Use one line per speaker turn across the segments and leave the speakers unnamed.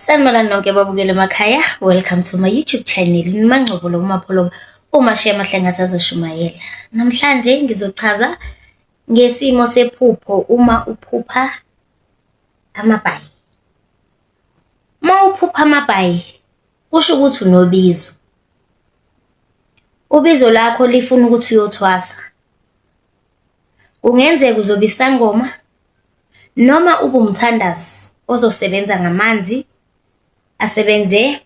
Sanibonani nonke babukeli emakhaya. Welcome to my YouTube channel. NiMangcobo lo uMapholoba uMashiya Mahlengathi azoshumayela. Namhlanje ngizochaza ngesimo sephupho uma uphupha amabhayi. Uma uphupha amabhayi kusho ukuthi unobizo. Ubizo lakho lifuna ukuthi uyothwasa. Kungenzeka uzobe isangoma noma ube umthandazi ozosebenza ngamanzi, asebenze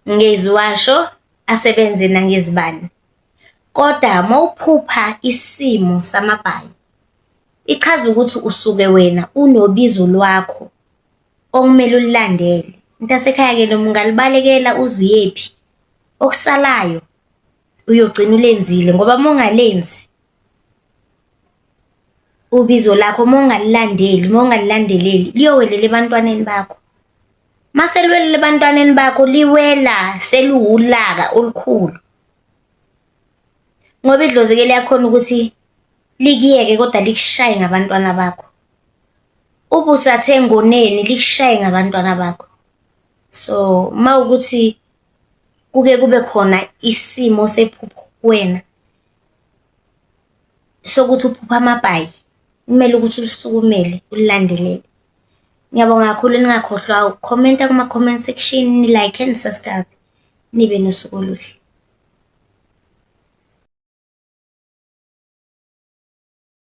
ngeziwasho, asebenze nangezibani. Kodwa uma uphupha isimo samabhayi, ichaza ukuthi usuke wena unobizo lwakho okumele ululandele. Mntasekhaya-ke noma ungalibalekela uze uyephi, okusalayo uyogcina ulenzile ngoba uma ungalenzi ubizo lakho, uma ungalilandeli, uma ungalilandeleli liyowelela ebantwaneni bakho. Uma seliwelela ebantwaneni bakho liwela seluwulaka olukhulu. Ngoba idlozi-ke liyakhona ukuthi likuyeke kodwa likushaye ngabantwana bakho. Ube usathe engoneni likushaye ngabantwana bakho. So uma ukuthi kuke kube khona isimo sephupho kuwena sokuthi uphupha amabhayi, kumele ukuthi ulisukumele ulilandelele. Ngiyabonga kakhulu, ningakhohlwa ukukhomenta kuma-comment section, ni-like and subscribe. Nibe nosuku oluhle.